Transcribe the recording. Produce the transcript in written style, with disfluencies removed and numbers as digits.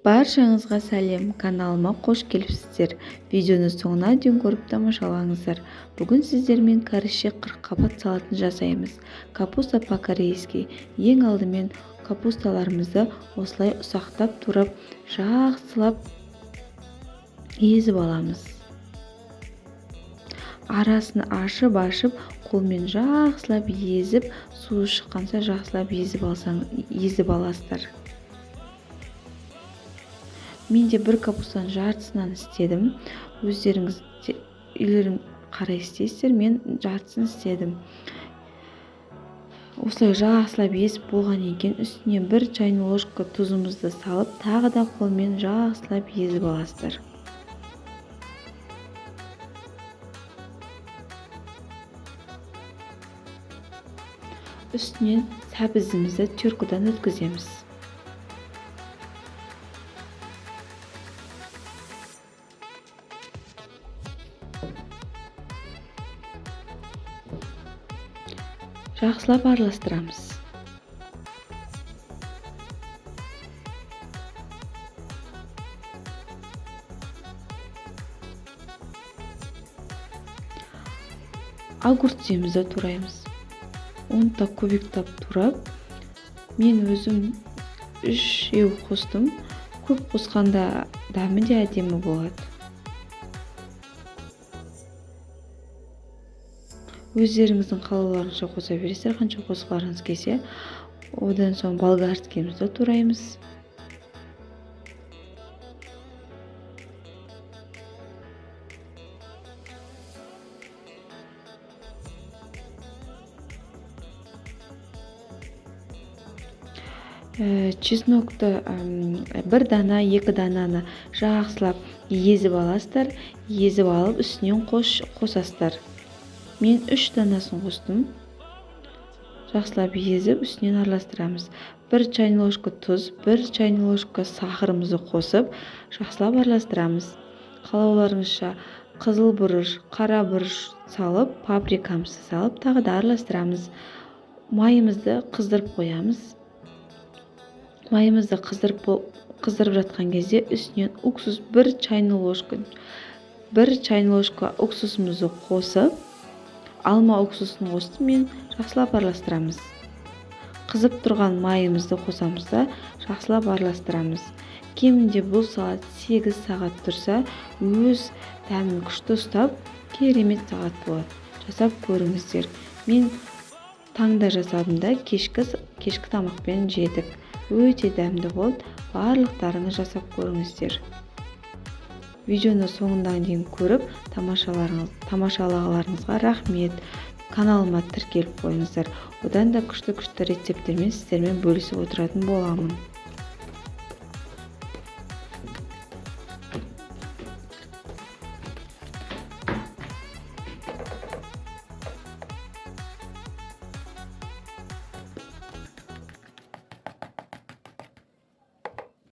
Баршаңызға сәлем, каналыма қош келіпсіздер. Видеоны соңына дейін көріп тамашалаңыздар. Бүгін сіздермен кәрісше қырыққабат салатын жасаймыз. Капуста по-корейски. Ең алдымен капусталарымызды осылай ұсақтап турап, жақсылап езіп аламыз. Арасын ашып-ашып, қолмен жақсылап езіп, суы шыққанша жақсылап езіп аласыздар. Мен де бір капустаның жартысынан істедім. Өздеріңіз үйлерің қарай істейсіздер, мен жартысын істедім. Осылай жақсылап езіп болғаннан кейін үстіне бір чайный ложка тұзымызды салып, тағы да қолмен жақсылап езіп аласыздар. Үстінен сәбізімізді теркадан өткіземіз. Жақсылап араластырамыз. Огурцымызды тураймыз. Оны да кубиктап турап, мен өзім 3 қостым. Көп қосқанда дәмі де әдемі болады. Өздеріңіздің қалауларыңызша қоса бересіздер, қанша қосқыларыңыз келсе. Одан соң болгарскийімізді тураймыз. Чеснокты бір дана, екі дананы жақсылап езіп аласыздар. Езіп алып үстінен қосасыздар. Мен 3 данасын қостым. Жақсылап езіп үстінен араластырамыз. 1 чайный ложка тұз, 1 чайный ложка сахарымызды қосып, жақсылап араластырамыз. Қалауларыңызша қызыл бұрыш, қара бұрыш салып, паприкамызды салып, тағы да араластырамыз. Майымызды қыздырып қоямыз. Майымызды қыздырып жатқан кезде үстінен уксус 1 чайный ложка, 1 чайный ложка уксусымызды қосып, алма уксусын қостым мен, жақсылап араластырамыз. Қызып тұрған майымызды қосамыз да жақсылап араластырамыз. Кемінде бұл салат 8 сағат тұрса, өз дәмін күшті ұстап, керемет салат болады. Жасап көріңіздер. Мен таңда жасадым да кешкі тамақпен жедік. Өте дәмді болды. Барлықтарыңыз жасап көріңіздер. Видеоны соңына дейін көріп, тамашалағыларыңызға рахмет. Каналыма тіркеліп қойыңыздар. Одан да күшті-күшті рецепттермен сіздермен бөлісіп отыратын боламын.